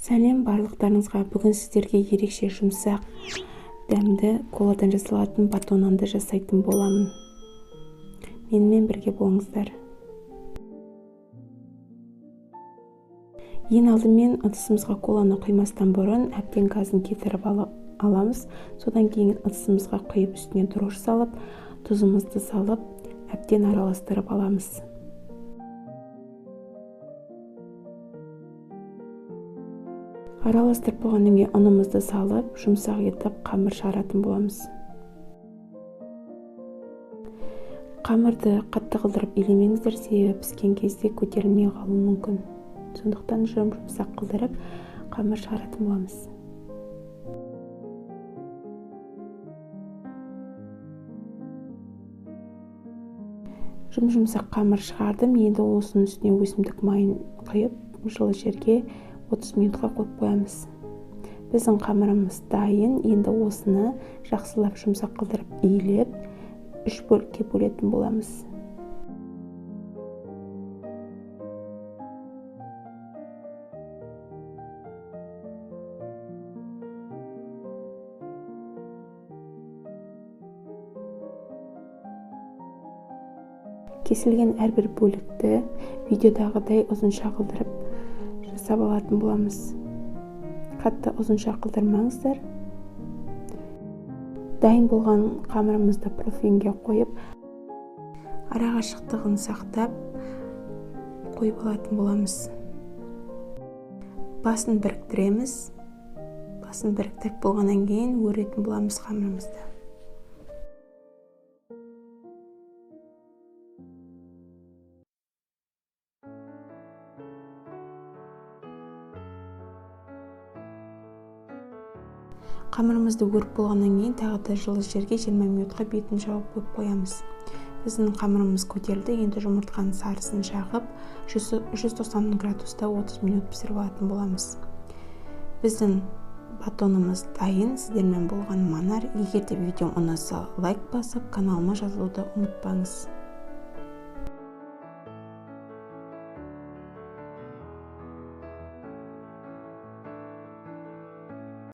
Сәлем барлықтарыңызға. Бүгін сіздерге ерекше жұмсақ, дәмді коладан жасалатын батоннанды жасайтын боламын. Менімен бірге болыңыздар. Ең алдымен ыдысымызға коланы құймастан бұрын әбден газын кетіріп аламыз. Содан кейін ыдысымызға құйып, үстіне дрожж салып, тұзымызды салып, әбден араластырып аламыз. Араластырып болғаннан кейін ұнымызды салып, жұмсақ етіп қамыр шығаратын боламыз. Қамырды қатты қылдырып елемеңіздер, себебі піскен кезде көтерілмей қалуы мүмкін. Сондықтан жұмсақ қылдырып қамыр шығаратын боламыз. Жұмсақ қамыр шығардым. Енді осының үстіне өсімдік майын құйып, жылы жерге 30 минутқа қойып қоямыз. Біздің қамырымыз дайын. Енді осыны жақсылап жұмсақ қылдырып илеп, 3 бөлікке бөлетін боламыз. Кесілген әрбір бөлікті видеодағыдай ұзынша қылдырып жасап алатын боламыз. Қатты ұзынша қылдырмаңыздар. Дайын болған қамырымызды противеньге қойып, арақашықтығын сақтап қойып алатын боламыз. Басын біріктіреміз. Басын біріктіріп болғаннан кейін өретін боламыз қамырымызды. Қамырымызды өріп болғаннан кейін тағы да жылы жерге 20 минутқа бетін жауып қойып қоямыз. Біздің қамырымыз көтерілді. Енді жұмыртқаның сарысын жағып, 190 градуста 30 минут пісіріп алатын боламыз. Біздің батонымыз дайын. Сіздермен болған Манар. Егер де видеом ұнаса, лайк басып, каналыма жазылуды ұмытпаңыз.